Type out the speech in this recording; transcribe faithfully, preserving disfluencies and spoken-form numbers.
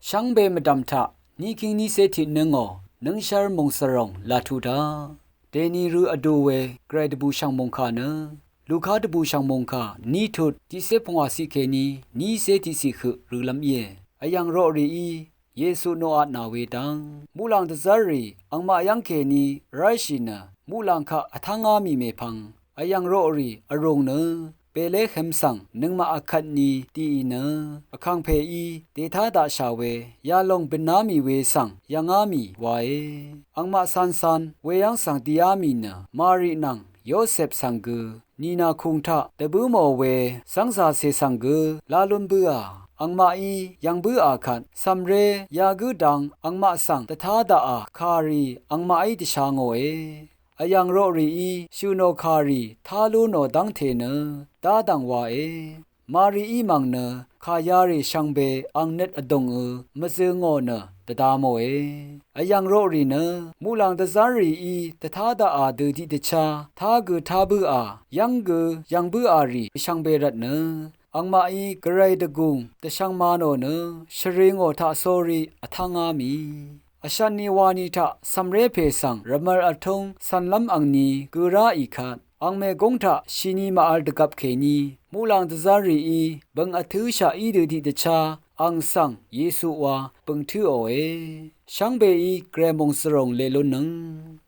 Shvngbe mvdv̀m taq níkíng nícé tiqnǿngò, nǿngshv́r mòngsvròng laq tuq dá. Dèni rø vdū we gvray dvbùshv̀ng mòngkà nø, Luka dvbùshv̀ng mòngkà ní tut tiqcé pungwàciq kèní nícé tiqciq høq rølv́m íe. Vyv̀ng roqrìí Yesu noqatnà we dv́ng, muqlàng dvzv́rrì angmaq yv́ng kèní ráyshì nø, muqlàng kaq vtv́ngá mì mèpvng vyv̀ng roqrì vrùng nø, Bèlehem svng nøngmaq vkvt ni dìì nø, vkàngpèí dètá daqshà we yalòng bø̀ná mì we svng yv̀ngá mì wae. Angmaq cancan weyv́ng svng dìá mì nø, Mari nvng Yosep svng gø nìnà kùng taq dvbǿ mò we zv́ngzàcè svng gø lalun bǿà. Angmaqí yv̀ng bǿà kvt, cv̀mré yagǿ dang angmaq svng dvtá daqà kàrì angmaqí dvsha ngòe. Vyv̀ng roqrìí shø̀nò kàrì tá lú nò dv́ngte nø dádv̀ng wae. Marií mv̀ng nø kà yarì shvngbe ang nøt vdùngø mvzø ngò nø dvda mòe. Vyv̀ng roqrì nø muqlàng dvzv́rrìí dvtá daqà dø tiqdvchá tá gø tá bǿà, yv́ng gø yv̀ng bǿà rì shvngbe rvtnø, angmaqí gvray dvgùng dvshv̄ng ma nò nø shvri ngò taqsórí vtv́ngá mì. Vshvtni wani taq cv̀mré pè svng rvmvl vtúng cv̀nlv́m angni gø ráì kvt, ang mègúng taq shini màvl dvgvp kèní muqlàng dvzv́rrìí bø̀ng vtǿshaq í dø tiqdvchá ang svng Yesu wa bø̀ng tǿòe. Shvngbeí gvray mòngsvròng leq lunnøng